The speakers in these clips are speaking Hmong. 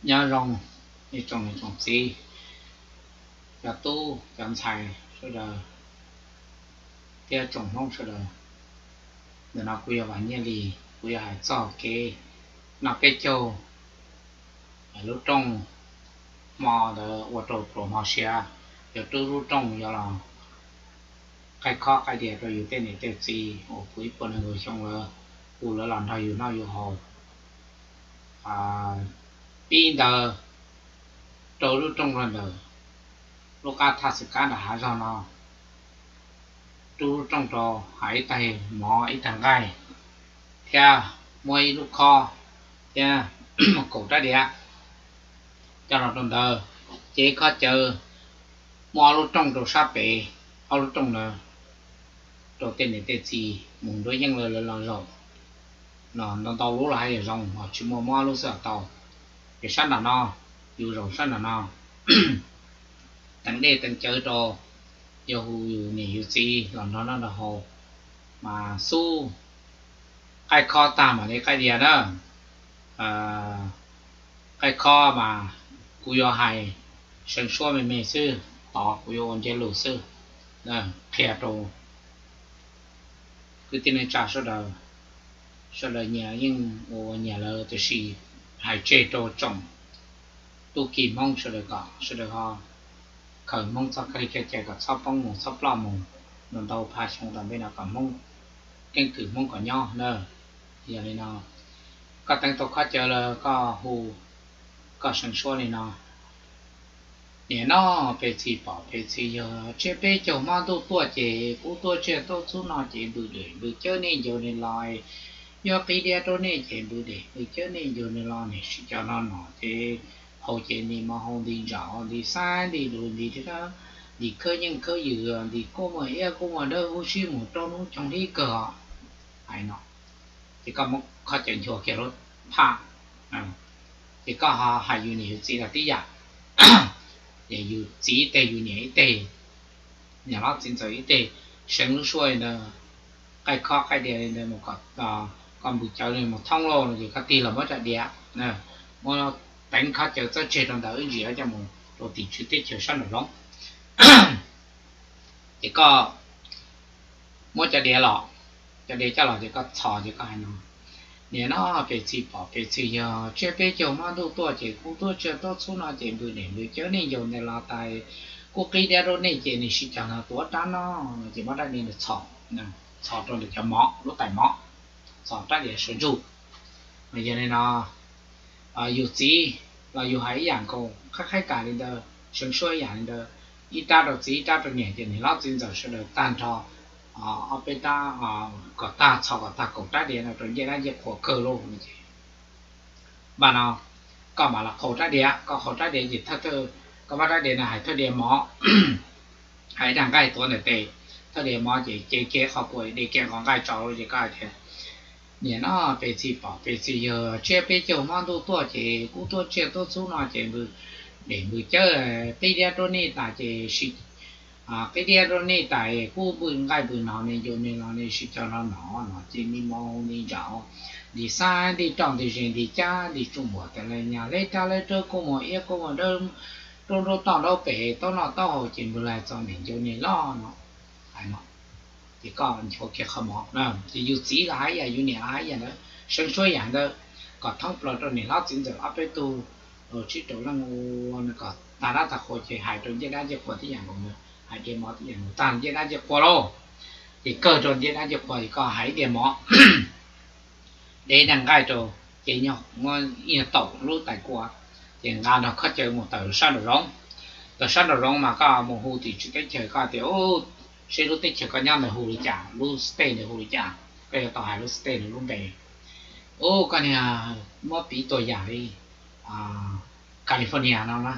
Nyob zoo ib tsoom niam tsoom txiv, cov tub cov ntxhais sawv daws thiab tsoom Hmoob sawv daws. Ntawm no kuv yog Vam Nyiaj Lis, kuv yuav hais txog kev noj peb caug lub rooj hmo ntawd ua rau pluas hmo siav, yuav rub lub rooj yuav los qaij khob qaij dias rau yus tej niam tej txiv uas puv ib puas nees nkaum xyoo lawm, hu lawv los nrog yus noj yus haus. Pib ntawd rau lub rooj rau ntawm lub qab thaj xwm kab nram hav zog no, rub lub rooj rau, hais ib tag mov ib tag nqaij, thiab muab ib lub khob thiab kaum rab diav coj los rau ntawd, ces khob cawv muab ob lub rooj rau sab pem, ob lub rooj ntawd rau tej niam tej txiv mus nruab yeej lawv los zaum. Ntau ntau lub los haj yam zoo, ho tsis muaj muab ob lub xwb los tau. Ces sab nram no, yus zaum sab nram no, teev dej teev cawv rau, yog hu yus niam yus txiv los nrog noj nrog haus, mas xub qaij khob tag mam li qaij diav na. Qaij khob mas kuv yuav hais seev suab me me xwb, tod kuv yuav ua ntsiab lus xwb, qhia rau kwv tij neej tsa sawv daws, sawv daws nyias yeej ua nyias lawm, tiam sis hais tseg rau tsoom tub ki Hmoob sawv daws kom sawv daws ho khaws Hmoob txoj kab li kev cai kom txhob poob mus txhob ploj mus. Ntau ntau phav xyoo tom ntej no kom Hmoob keeb kwm Hmoob kom nyob na. Yog li no, koj teev tau khob cawv lawm koj hu, koj seev suab li no: Niam noj peb txhij pom peb txhij yawg, tsiab peb caug hmo ntuj tuaj ces kub tuaj tsiaj tuaj txhub no ces npws dej npws cawv nej ncaus nej los, yuav qi diav rau nej ces npws dej npws cawv nej ncaus nej los, nej sib cog no nom ces haus ces nti mov haus nti ntsaum nti xab nti lus nti thiab, nti khawb yeej khawb ywm nti kuj muaj iab kuj muaj dawb huv si mus rau hnub choo hlib kawg os. Hais no, ces koj muab khob cawv nchuav kiag lub phaj, ces koj ho hais yus niam yus txiv los tib yam, yus txiv ib teg yus niam ib teg, niam hlob txiv ntxawm ib teg, seev lub suab li ntawd, qaij khob qaij diav li ntawd mus kom koj npws cawv li mus thoob lauj no ces koj tig los muab cov diav, muab teev khob cawv txawb tseg rau ntawd wb ntsia coj mus rau tim tswv teb chaws sab nraum zoov. Ces koj muab cov diav los, cov diav coj los ces koj txhos ces koj hais no: Niam noj peb txhij pom peb txhij yawg, tsiab peb caug hmo ntuj tuaj ces kub tuaj tsiaj tuaj txhub no ces npws dej npws cawv nej ncaus nej los tas, kuj qi diav rau nej ces nej sib cog no tuav rab noj no ces muab rab diav ntawd txhos, txhos rau ntawm cov mov lub tais mov, txhos rab diav sawv ntsug. Yog li no, yus txiv los yus hais ib yam nkaus, qhaib qhaib kam li ntawd, seev suab ib yam li ntawd, ib rab rau txiv ib rab rau niam ces niam hlob txiv ntxawm sawv daws tag nrho ob peb rab, kom tag txhos kom tag kaum rab diav no rau ncej dab ncej qhua kawg lauj no ces, npaj no, koj mam los qhau rab diav, koj qhau rab diav ces thawj, koj muab rab diav no hais thawj diav mov, hais ib rab nqaij tuav ntawm tes, thawj diav mov ces cev kiag qhov kua de kiag qhov nqaij tso ces koj hais tias: Niam noj peb txhij pom peb txhij yawg, tsiab peb caug hmo ntuj tuaj ces kub tuaj tsiaj tuaj txhub no ces npws dej npws cawv, qi diav rau nej tas ces sib, qi diav rau nej tas kuj npws nqaij npws no nej ncaus nej los nej sib cog no no no ces nti mov nti ntsaum, nti xab nti roj nti zes nti cab nti tsuj npuam tas li nyag leb rab leb rawb kuj muaj iab kuj muaj dawb, nruab nruab toj nraub pem taub noj taub haus ces npws lais txog nej ncaus nej los no. Hais no, ces koj nchuav kiag qhov mov, ces yus txiv los hais yam, yus niam los hais yam ntawd, seev suab yam ntawd, kom thoob plaws rau niam hlob txiv ntxawm ob peb tug sib raug leej ua kom tag dab tag qhua ces hais rau ncej dab ncej qhua tib yam nkaus, hais diav mov tib yam nkaus tag ncej dab ncej qhua lauj. Ces kawg rau ncej dab ncej qhua ces koj hais ib diav mov, de ib rab nqaij rau, ces muab ib nyuag taum lub tais kua, ces nqa nrog khob cawv mus tawm sab nraum zoov. Tawm sab nraum zoov mas koj mus hu tim tswv teb chaws koj tias, seb lub teb chaws koj nyob ntawd hu li cas, lub state ntawd hu li cas, koj yuav tau hais lub state ntawd lub npe. Ub, koj niag, muab piv tua yam li California no na,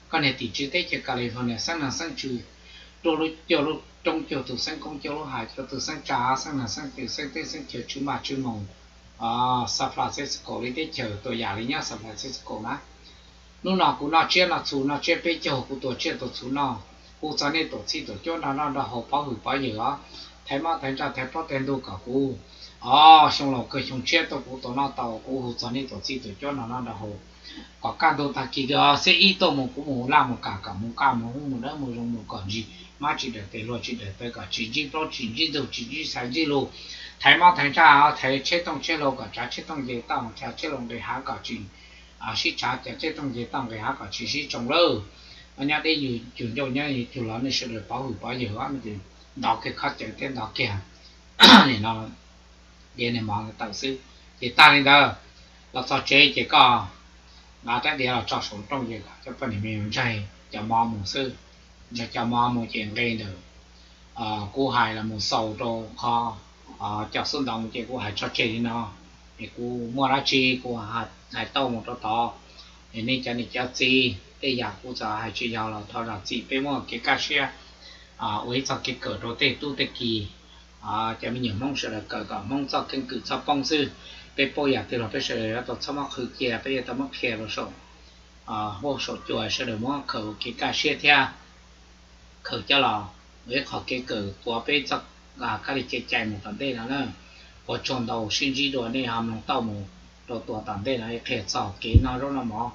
koj niag tim tswv teb chaws California xeeb nag xeeb tswv, rau lub cuag lub roob cuag tus xeeb koob cuag lub hais cuag tus xeeb tsa xeeb nag xeeb twm xeeb teb xeeb chaw tswv npaj tswv moos. San Francisco li teb chaws tua yam li nyob San Francisco na. Hnub no kuv noj tsiab noj txhu noj tsiab peb caug, kuv tua tsiaj tua txhu noj, kuv txog nej tuam txhij tuam cuab nrog noj nrog haus pov hwm pov yawm os, thaiv mob thaiv ntsaj thaiv plaub thaiv ntug kom kuv Ob xyoo los kawg xyoo tshiab tuaj kuv tus noj tau, kuv hu txog nej tus txij tus cuab no noj nrog haus kom kaj ntug tag kis kawg xwb. Ib tuaj mus kuv mus laj mus kam kom mus kaj mus ub mus dawb mus zoo mus kom ntsig, mab tsis daws tes luag tsis daws taw kom tsis ntsib plaub tsis ntsib ntug tsis ntsib xaiv ntsib lug, thaiv mob thaiv ntsaj thaiv tsheb tooj tsheb hlau kom tsav tsheb tooj nce toj, tsav tsheb hlau nqis hav kom tsis sib tshav, tsav tsheb tooj nce toj nqis hav kom tsis sib tsoo lawm. Nyob deb yug cug ncauj nyob yug cug los nej sawv daws pov hwm pov yawg ntov kiag khob cawv thiab ntov kiag nim no diav niag mov ntawd tawm xwb. Ces tag li ntawd los txog tsev ces koj nqa rab diav los tso saum rooj ces kom cov poj niam me ntsaig cov mov mus xwb. Ntsaig cov mov mus ces nqe ntawm kuv hais los mus xaus rau qhov cov xub ntaus ces kuv hais tso tseg li no. Es kuv muaj dab tsi kuv hais tau mus rau tod. Es nej cov niam cov txiv tej yam kuv txawm hais tsis yog los thov zam txim, peb muab kev kaj siab ua ib txoj kev kawm rau tej tub tej ki, cov me nyuam Hmoob sawv daws kawm kom Hmoob txoj keeb kwm txhob poob xwb. Peb paub yam twg los peb sawv daws yuav tau txhob muab qhwv cia, peb yuav tau muab qhia rau saum huab saum cua, sawv daws muab khaws ua kev kaj siab thiab khaws coj los ua ib qho kev kawm tuav peb txoj kab li kev cai mus tom ntej no na. Ua tsaug ntau, sib ntsib dua nej ho mloog tau mus rau tus tom ntej no, qhia txog kev noj zaub noj mov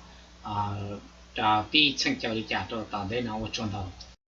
rau pib txheej caw li cas rau tom ntej no, ua tsaug ntau.